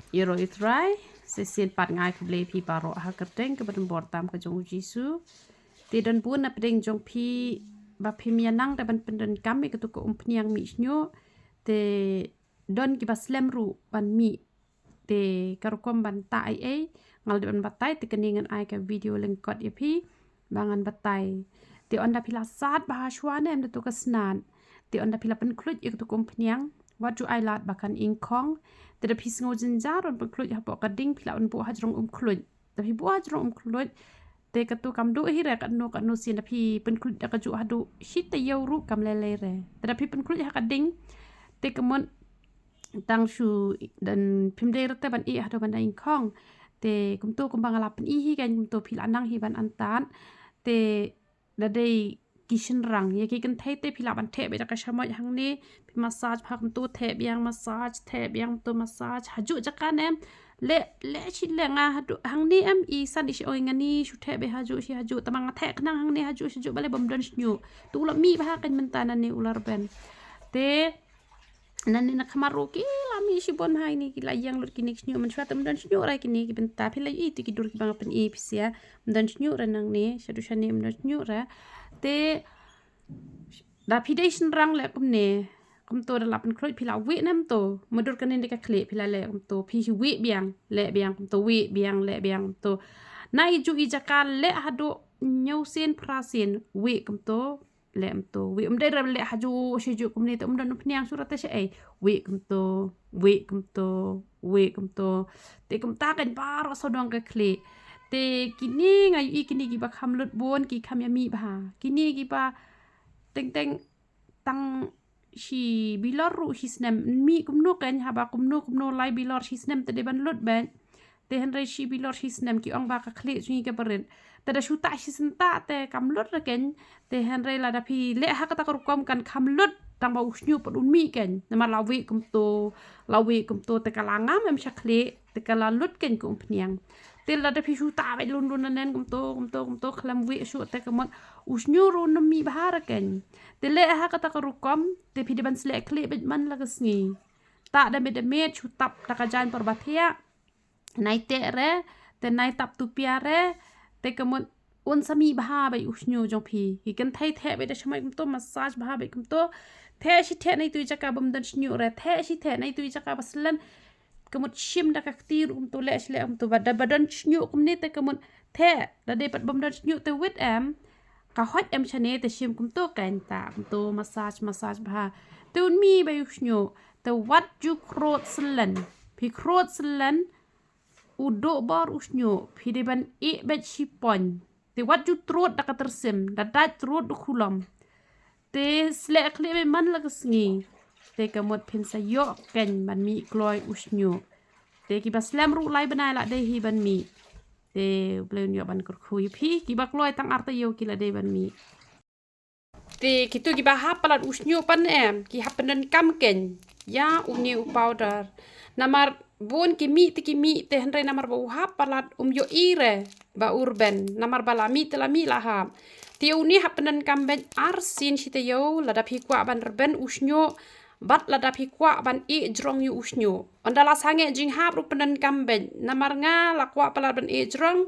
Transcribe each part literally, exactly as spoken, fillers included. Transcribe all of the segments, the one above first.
Ïaroh ïa U Trai, sa shisien pat nga ai khublei ïa phi baroh ha ka kyrteng kaba donbor tam ka jong U Jisu. Te don bun na pdeng jong phi ba phim ïa nang da ban pyndonkam ïa katu ka umphniang mih shñiuh. Te don kiba slem ruh ban mih. Te ka rukom ban tah ei ei, nga la dep ban batai, te kane ngan ai ka video lyngkot ïa phi ba ngan batai. Te ynda phi la sat bha shuwa ne em da tu ka snat, te ynda phi la pynkhluit ïa katu ka umphniang, wat ju ai lad ba kan ingkhong. Te da phi sngew jynjar ban pynkhluit hapoh ka ding, phi lah ban buh hajrong umkhluit. Da phi buh hajrong umkhluit, te katu kam duh hi re katno katno sien, da phi pynkhluit da kajuh haduh shi taïew ruh kam lei lei re. Te da phi pynkhluit ha ka ding, te ka mut tang shu, dan phim dei re te ban ih haduh ban da ingkhong. Te kumtu kumba nga la pyni hi kan, kumtu phi la nang hi ban antad. Te da dei ki shynrang, ïa ki kynthei te phi lah ban theh beit da ka shamoit hangne, phi massage bha kumtu, theh biang, massage, theh biang kumtu, massage hajuh jaka ne em. Leh, leh shi leh nga haduh hangne em, i san i shi ong ïa nga ni shu theh beit hajuh shi hajuh, tangba nga theh khnang hangne hajuh shi hajuh, balei bym don shñiuh. Tu u la mih bha kan mynta nangne u la rben. Te nangne na khmat ruh ki la mih shibun bha ine, ki la ïeng lut kine ki shñiuh, mynshuwa te ym don shñiuh re kine ki bynta, phi la i te ki dur kiba nga pyni phi sha, ym don shñiuh re nangne, shaduh shane ym don shñiuh re. Te da phi dei shynrang leh kumne, kumtu da la pynkhluit phi la wieh ne em tu, madur kane da ka khlieh phi la leh kumtu, phi hi wieh biang, leh biang kumtu, wieh biang, leh biang kumtu. Na i juh i jaka leh haduh hynñiew sien phra sien, wieh kumtu, leh kumtu, wieh, ym dei re leh hajuh shi hajuh kumne te ym don umphniang shuh re te shaei, wieh kumtu, wieh kumtu, wieh kumtu. Te kumta kan baroh sawdong ka khlieh. Te kine nga ïohi kine kiba kham lut bun ki kham ïa mih bha. Kine kiba teng teng tang shi bilor ruh shi snem, mih kumno kan, haba kumno kumno lai bilor shi snem te dei ban lut beit. Te hynrei shi bilor shi snem ki ong ba ka khlieh jong ngi kaba rit. Te da shu tah shi snem tah te kam lut re kan. Te hynrei lada phi leh ha kata ka rukom kan kham lut, tangba u shñiuh pat un mih kan. Namar la wieh kumtu, la wieh kumtu te ka la ngam em sha khlieh, te ka la lut kan ka umphniang. Te lada phi shu tah beit lun lun nanen kumtu, kumtu, kumtu, khlem wieh shuh te ka mut u shñiuh ruh un ym mih bha re kan. Te leh ha kata ka rukom, te phi dei ban sleh khlieh beit man la ka sngi. Tah da miet da miet, shu tap da ka jaiñ por ba thiah. Nai teh re, te nai tap tupia re, te ka mut un sa mih bha beit u shñiuh jong phi. Ki kynthei theh beit da shamoit kumtu, massage bha beit kumtu. Theh shi theh na itu i jaka bym don shñiuh re, theh shi theh na itu i jaka ba slen. Ka mut shim da ka kti ruh kumtu, leh shi leh kumtu, ba da ba don shñiuh kumne te ka mut theh, da dei pat bym don shñiuh te wit em. Ka hoit em shane te shim kumtu kan, tah kumtu, massage, massage bha. Te un mih beit u shñiuh, te wat ju khrud syllen. Phi khrud syllen, u duh bor u shñiuh, phi dei ban ih beit shi point. Te wat ju trud da ka tyrsim, da dait trud da khulom. Te sleh khlieh beit man la ka sngi. Te ka mut phin sa ïoh kan ban mih kloi u shñiuh. Te kiba slem ruh lai bnai la dei hi ban mih. Te U Blei un ïoh ban kyrkhu ïa phi, kiba kloi tang ar taïew ki la dei ban mih. Te kitu kiba hap palat u shñiuh pat em, ki hap pyndonkam kan ïa une u powder. Namar bun ki mih te ki mih te hynrei namar ba u hap palat um ïohi re ba u rben, namar ba la mih te la mih la hap. Te une hap pyndonkam beit ar sien shi taïew, lada phi kwah ban rben u shñiuh, bad lada phi kwah ban ih jrong ïa u shñiuh. Ynda la sangeh jinghap ruh pyndonkam beit, namar nga la kwah palat ban ih jrong,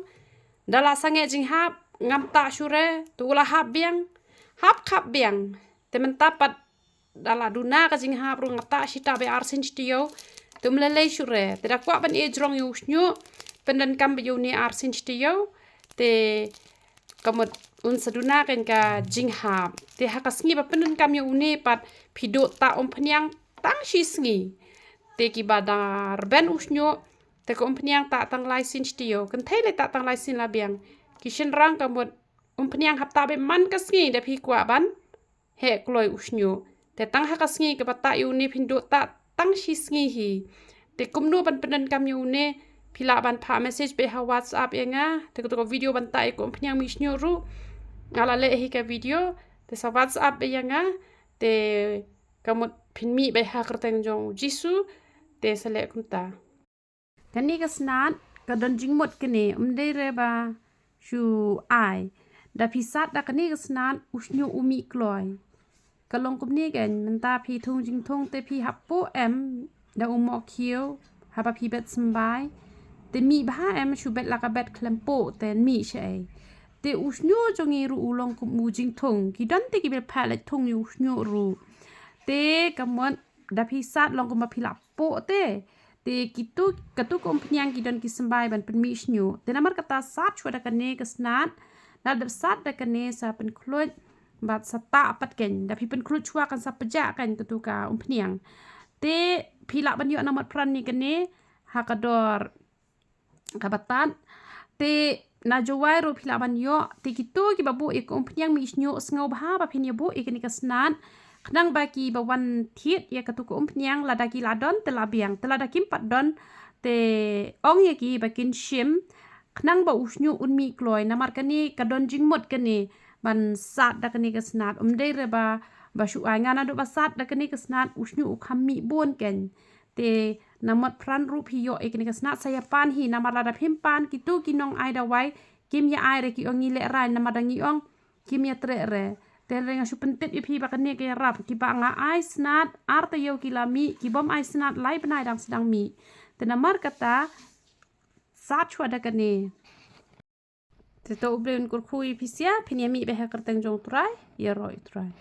da la sangeh jinghap, ngam tah shuh re, te u la hap biang, hap khap biang. Te mynta pat da la duna ka jinghap ruh nga tah shi tah beit ar sien shi taïew, te um lei lei shuh re. Te da kwah ban ih jrong ïa u shñiuh, pyndonkam beit ïa une ar sien shi taïew, te ka mut un sa duna kan ka jinghap. Te ha ka sngi ba pyndonkam ïa une pat phi duh tah umphniang tang shi sngi. Te kiba da rben u shñiuh, te ka umphniang tah tang lai sien shi taïew, kynthei lei tah tang lai sien la biang. Ki shynrang ka mut umphniang hap tah beit man ka sngi da phi kwah ban heh kloi u shñiuh. Te tang ha ka sngi kaba tah ïa une phin duh tah tang shi sngi hi. Te kumno ban pyndonkam ïa une, phi lah ban phah message beit ha WhatsApp ïa nga. Te katu ka video ban tah ïa ka umphniang mih shñiuh ruh nga la leh hi ka video. Te sa WhatsApp beit ïa nga. Te ka mut phin mih beit ha kyrteng jong u Jisu. Te sa leh kumta. Kane ka snat ka don jingmut kane, ym dei re ba shu ai. Da phi sat da kane ka snat u shñiuh u mih kloi. Ka long kumne kan, mynta phi thung jingthung te phi hap puh em da u mohkhiew, Haba phi bet symbai. Te mih bha em, shu bet la ka bet khlem poh te mih shaei. Te u shñiuh jong ngi ruh u long kum u jingthung. Ki don te ki bel pha leit thung ïa u shñiuh ruh. Te ka mut da phi sat long kumba phi la poh te. Te kitu, katu ka umphniang ki don ki symbai ban pynmih shñiuh. Te namar kata sat shuwa da kane ka snat. Lada sat da kane sa pynkhluit bad sa tah pat kein. Da phi pynkhluit shuwa kan sa pjah kein katu ka umphniang. Te phi lah ban ïoh namot pran ïa kane ha ka dor kaba tad. Te na Jowai ruh phi lah ban ïoh. Te kitu kiba buh ïa ka umphniang mih shñiuh, sngew bha ba phin ïa buh ïa kane ka snat. Khnang ba kiba wan thied ïa katu ka umphniang, lada ki la don te la biang, te lada kim pat don te ong ïa ki ba kin shim. Khnang ba u shñiuh un mih kloi, namar kane ka don jingmut kane ban sat da kane ka snat. Ym dei re ba, ba shu ai, nga naduh ba sat da kane ka snat u shñiuh u kham mih bun kein. Te namot pran ruh phi ïoh ïa kane ka snat, sa ïa pan hi, namar lada phim pan, kitu ki nong ai dawai kim ïa ai re, ki ong ngi lehraiñ, namar da ngi ong kim ïa treh re. Te hynrei nga shu pyntip ïa phi ba kane ka ïarap, kiba nga ai snat ar taïew ki la mih, ki bym ai snat lai bnai dang sdang mih. Te namar kata sat shuwa da kane. Te to U Blei un kyrkhu ïa phi, sha phin ïa mih beit ha ka kyrteng jong U Trai, ïaroh ïa U Trai.